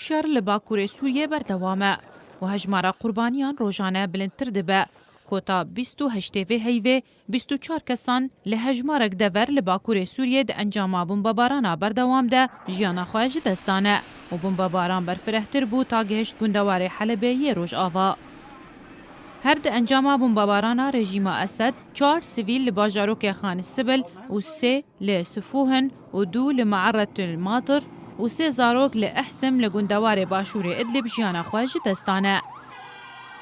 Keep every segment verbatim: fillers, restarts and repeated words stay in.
Şer li Bakurê Sûriyê berdewam e û hejmara qurbaniyan rojane bilindtir dibe. Kota bîst û heştê vê heyvê bîst û çar kesan li hejmarek dever li Bakurê Sûriyê di encama bombebarana berdewam de jiyana xwe ji dest dane û bombebaran berfirehtir bû ta gihişt gundewarê Helebê yê Rojava. Her di encama bombebarana rejîma Esed, çar sivîl li bajarokê Xan Sibil û sê li Sifuhin û du li Me'eretul Matir û sê zarok li Ehsim li gundewarê başûrê Idlib jiyana xwe ji dest dane.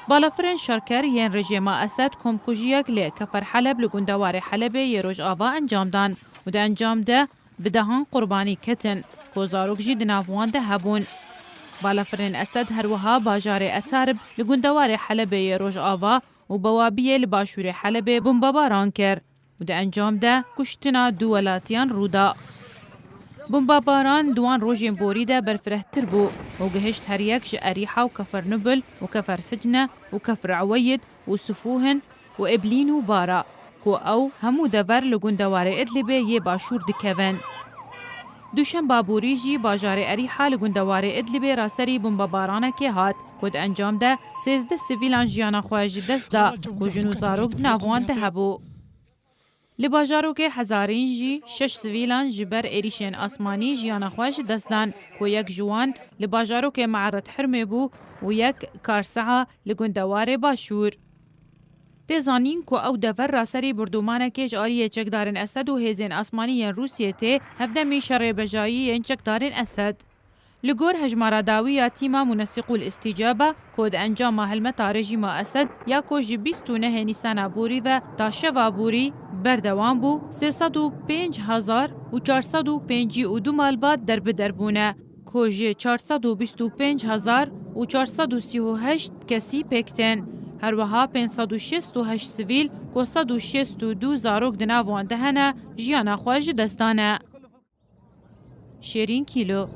Balafirên şerker yên rejîma Esed komkujiyek li Kefer Heleb li gundewarê Helebê yê Rojava encam dan û di encam de bi dehan qurbanî ketin, ku zarok jî di nav wan de hebûn. Balafirên Esed her wiha bajarê Etarib li gundewarê Helebê yê Rojava û Bawabiyê li başûrê Helebê bombebaran kir û di encam de kuştina du welatiyan rû da. Bombebaran di wan rojên borî de berfirehtir bû û gihişt her yek ji Erîha û Kefer Nubil û Kefer Sicne û Kefer Eweyid û Sifuhin û Eblîn û Bara, ku ew hemû dever li gundewarê Idlibê yê başûr dikevin. Duşemba borî jî bajarê Erîha li gundewarê Idlibê raserî bombebaranekê hat, ku di encam de sêzdeh sivîlan jiyana xwe ji dest da, ku jin û zarok di nav wan de hebû. Li bajarokê Hezarîn jî şeş sivîlan ji ber êrîşên asmanî jiyana xwe ji dest dan, ku yek ji wan li bajarokê Me'eret Hirmê bû û yek Karsaha li gundewarê Başûr. Tê zanîn ku ew dever raserî bordûmanekê ji aliyê çekdarên Esed û hêzên asmanî yên Rûsiyê tê, hevdemî şerê bejayî yên çekdarên Esed. Li gor hejmara dawî ya tîma Munesiqûl Îstîcabe, ku di encama helmeta rejîma Esed ya ku ji bîst û nehê Nîsana borî ve ta şeva borî berdewam bû, sê sed û pênc hezar û çar sed û pêncî û du malbat derbider bûne, ku ji çar sed û bîst û pênc hezar û çar sed û sî û heşt kesî pêk tên. Her wiha pênc sed û şêst û heşt sivîl, ku sed û şêst û du zarok di nav wan de hene, jiyana xwe ji dest dane. Şêrîn Kîlo.